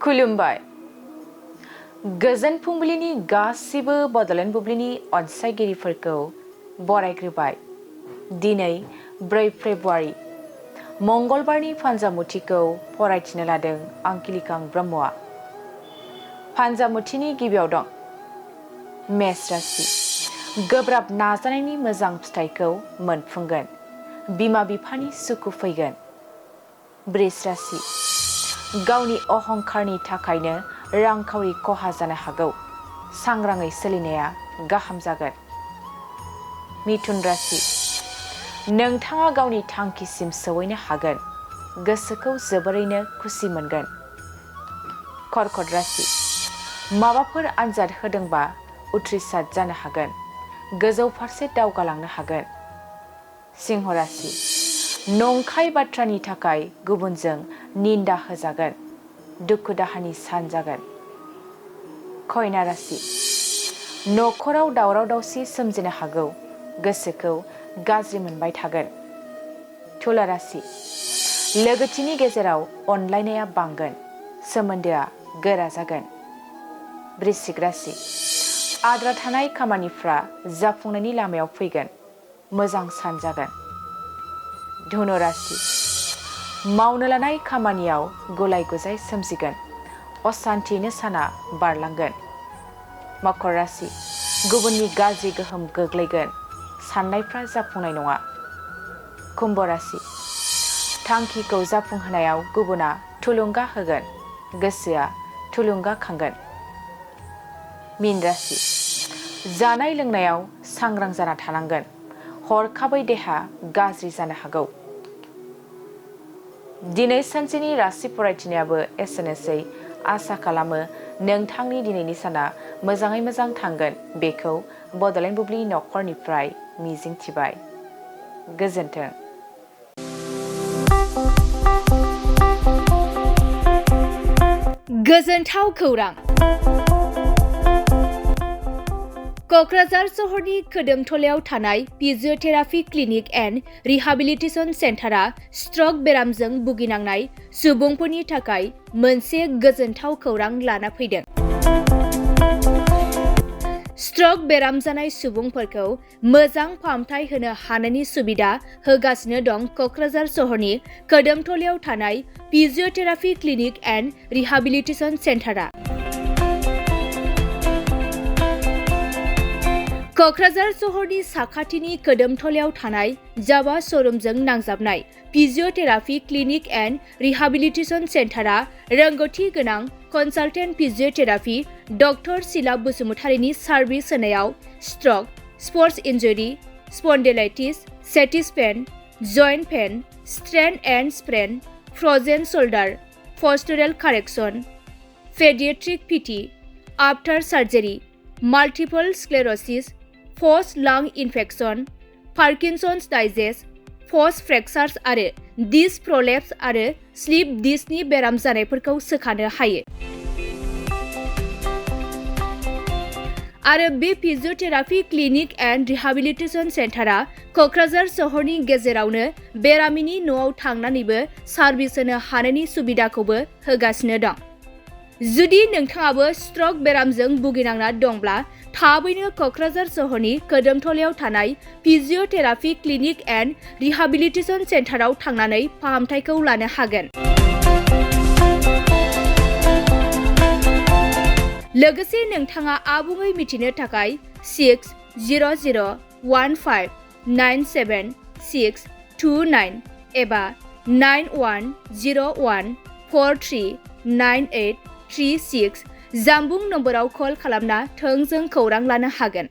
खुलुमबाय गोजोन फुंबिलिनि गासिबो बड'लेण्ड बुब्लिनि अनसायगिरिफोरखौ बरायग्रोबाय। दिनै 4 फेब्रुवारि मंगलबारनि फान्जामुथिखौ फरायथिनो लादों आं किलिकां ब्रह्मआ। फान्जामुथिनि गिबियाव दं मेष राशि। गोब्राब नाजानायनि मोजां फिथाइखौ मोनफुंगोन। बिमा बिफानि सुखु फैगोन। बृष राशि। गावनि अहंकारनि थाखायनो रांखावरि खहा जानो हागौ। सांग्राङै सोलिनाया गाहाम जागोन। मिथुन राशि। नोंथाङा गावनि थांखिसिम सौहैनो हागोन। गोसोखौ जोबोरैनो खुसि मोनगोन। कर्कट राशि। माबाफोर आनजाद होदोंबा उथ्रिसार जानो हागोन। गोजौ फारसे दावगालांनो हागोन। सिंह राशि। नंखाय बाथ्रानि थाखाय गुबुनजों निन्दा होजागोन। दुखु दाहानि सान जागोन। कन्या राशि। नखराव दावराव दावसि सोमजिनो हागौ। गोसोखौ गाज्रि मोनबाय थागोन। तुला राशि। लोगोथिनि गेजेराव अनलायनाया बांगोन। सोमोन्दोआ गोरा जागोन। वृश्चिक राशि। आद्रा थानाय खामानिफ्रा जाफुंनायनि लामायाव फैगोन। मोजां सान जागोन। धनु राशि। मावनो लानाय खामानियाव गुलाय गुजाय सोमजिगोन। असान्थियैनो साना बारलांगोन। मकर राशि। गुबुननि गाज्रि गोहोम गोग्लैगोन। साननायफ्रा जाफुंनाय नङा। कुम्भ राशि। थांखिखौ जाफुंहोनायाव गुबुना थुलुंगा होगोन। गोसोआ थुलुंगाखांगोन। मीन राशि। जानाय लोंनायाव सांग्रां जाना थानांगोन। हरखाबै देहा गाज्रि जानो हागौ। दिनै सानसेनि राशि फरायथिनायाबो एसेनोसै। आसा खालामो नोंथांनि दिनैनि साना मोजाङै मोजां थांगोन बेखौ बड'लेण्ड बुब्लि नखरनिफ्राय मिजिंथिबाय। गोजोन्थों। गोजोनथाव खौरां। क'क्राझार सहरनि खोदोमथलायाव थानाय physiotherapy clinic and rehabilitation सेन्टारा struck बेरामजों भुगिनांनाय सुबुंफोरनि थाखाय मोनसे गोजोनथाव खौरां लाना फैदों। स्ट्रक बेराम जानाय सुबुंफोरखौ मोजां फाहामथाय होनो हानायनि सुबिदा होगासिनो दं क'क्राझार सहरनि खोदोमथलायाव थानाय फिजिअथेरापि क्लिनिक एन्ड रिहाबिलिटेसन सेन्टारा। क'क्राझार सहरनि साखाथिनि खोदोमथलायाव थानाय जावा श'रुमजों नांजाबनाय फिजिअथेरापि क्लिनिक एन्ड रिहाबिलिटेसन सेन्टारा रोंगौथि गोनां कनसालटेन्ट फिजिअथेरापि डक्टर शीला बसुमतारीनि सार्भिस होनायाव stroke, sports injury, spondylitis, sciatica pain, joint pain, strain and sprain, frozen shoulder, postural correction, paediatric PT, after surgery, multiple sclerosis, post lung infection, Parkinson's disease, post fractures आरो disc प्रलेप्स आरो slip डिस्कनि बेराम जानायफोरखौ सोखानो हायो। आरो बे फिजिअथेरापि clinic and rehabilitation सेन्टारा क'क्राझार सहरनि गेजेरावनो बेरामिनि न'आव थांनानैबो सार्भिस होनो हानायनि सुबिदाखौबो होगासिनो दं। जुदि नोंथाङाबो स्ट्रक बेरामजों भुगिनांना दंब्ला थाबैनो क'क्राझार सहरनि खोदोमथलायाव थानाय फिजिअथेरापि क्लिनिक एन्ड रिहाबिलिटेसन सेन्टाराव थांनानै फाहामथायखौ लानो हागोन। लोगोसे नोंथाङा आबुङै मिथिनो थाखाय 600015976629 एबा 9101439836 जामबुं नम्बराव कल खालामना थोंजों खौरां लानो हागोन।